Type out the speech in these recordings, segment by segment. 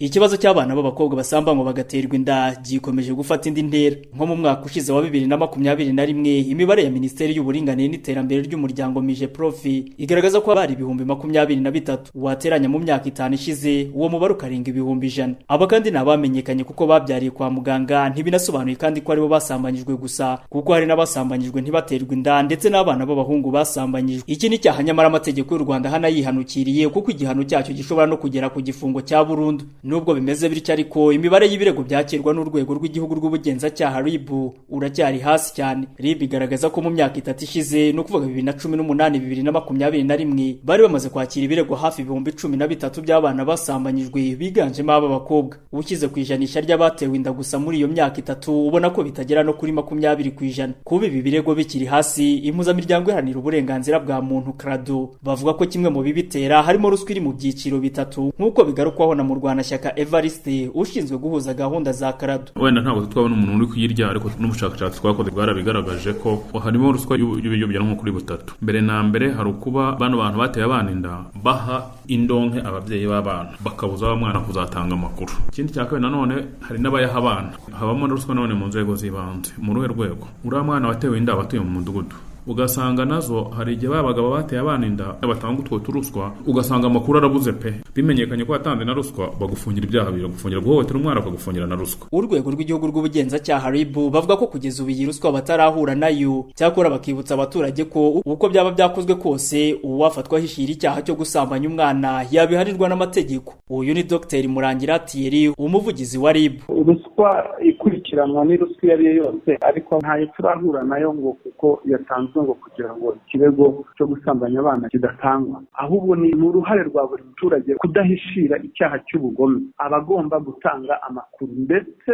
Ikibazo cy'abana b'abakobwa basambanywa bagaterwa inda gikomeje gufata indi ntera. Nko mu mwaka ushize wa 2021, imibare ya Minisiteri y'Uburinganire n'Iterambere ry'Umuryango, MIGEPROF, igaragaza ko bari 23,000. Wateranya mu myaka 5 ishize, uwo mubare ukarenga 100,000. Aba kandi ni abamenyekanye kuko babyariye kwa muganga. Ntibinasobanuye kandi ko aribo basambanyijwe gusa, kuko hari n'abasambanyijwe ntibaterwe inda, ndetse n'abana b'abahungu basambanyijwe. Iki ni icyaha, nyamara amategeko y'u Rwanda hano yihanukiriye, kuko igihano cyacyo gishobora no kugera ku gifungo cya burundu. Nubwo bimeze bityo ariko, imibare y'ibirego byakirwa n'Urwego rw'Igihugu rw'Ubugenzacyaha, RIB, uracyari hasi cyane. RIB igaragaza ko mu myaka 3 ishize, ni ukuvuga 2018, 2021, bari bamaze kwakira ibirego hafi 13,000 by'abana basambanyijwe, biganjemo ab'abakobwa. Ushyize ku ijanisha ry'abatewe inda gusa muri iyo myaka 3, ubona ko bitagera no kuri 20%. Kuba ibi birego bikiri hasi, Impuzamiryango Iharanira Uburenganzira bwa Muntu, CRADHO, bavuga ko kimwe mu bibitera harimo ruswa iri mu byiciro bitatu, nk'uko bigarukwaho na Murwanashyaka Evariste, ushinzwe guhuza gahunda za CRADHO. Wenda ntabwo twabona umuntu uri kuyirya, ariko n'ubushakashatsi twakoze bwarabigaragaje ko harimo ruswa y'uburyo bugera nko kuri butatu. Mbere na mbere, hari ukuba bano bantu bateye abana inda baha indonke ababyeyi b'abana, bakabuza wa mwana kuzatanga amakuru. Ikindi cya kabiri nanone, hari n'abayaha abana. Habamo na ruswa nanone mu nzego z'ibanze. Mu ruhe rwego? Uriya mwana watewe inda aba atuye mu mudugudu, ugasanga nazo hari igihe ba bagabo bateye abana inda batanga utwo turuswa, ugasanga amakuru arabuze pe. Bimenyekanye ko watanze na ruswa, bagufungira ibyaha bibiri: bagufungira guhohotera umwana, bakagufungira na ruswa. Urwego rw'Igihugu rw'Ubugenzacyaha, RIB, bavuga ko kugeza ubu iyi ruswa batarahura nayo. Cyakora bakibutsa abaturage ko uko byaba byakozwe kose, uwafatwa ahishira icyaha cyo gusambanya umwana yabihanirwa n'amategeko. Uyu ni Dr Murangira Thierry, umuvugizi wa RIB. Ruswa ikurikiranwa ni ruswa iyo ari yo yose, ariko ntayo turahura nayo ngo kuko yatanzwe ngo kugira ngo ikirego cyo gusambanya abana kidatangwa. Ahubwo ni uruhare rwa buri muturage kudahishira icyaha cy'ubugome, aba agomba gutanga amakuru, ndetse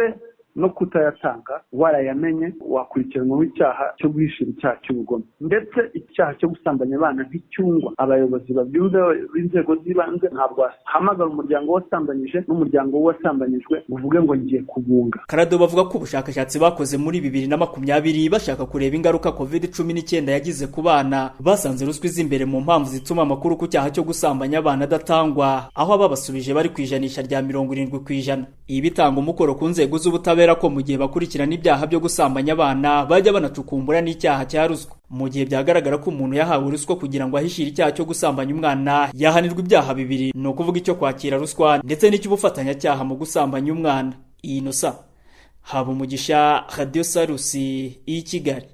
no kutayatanga warayamenye wakurikiranwaho icyaha cyo guhishira icyaha cy'ubugome. Ndetse icyaha cyo gusambanya abana nticyungwa. Abayobozi babyumve b'inzego z'ibanze, ntabwo wahamagara umuryango wasambanyije n'umuryango w'uwasambanyijwe ngo uvuge ngo ngiye kubunga. CRADHO bavuga ko ubushakashatsi bakoze muri 2020, bashaka kureba ingaruka COVID-19 yagize ku bana, basanze ruswa iza imbere mu mpamvu zituma amakuru ku cyaha cyo gusambanya abana adatangwa, aho ababasubije bari ku ijanisha rya 70%. Ibi bitanga umukoro ku nzego z'ubutabera ko mu gihe bakurikirana ibyaha byo gusambanya abana, bajya banacukumbura n'icyaha cya ruswa. Mu gihe byagaragara ko umuntu yahawe ruswa kugira ngo ahishire icyaha cyo gusambanya umwana, yahanirwa ibyaha bibiri, ni ukuvuga icyo kwakira ruswa ndetse n'icy'ubufatanyacyaha mu gusambanya umwana. Iyi nosa haba umugisha, Radio Salus y'i Kigali.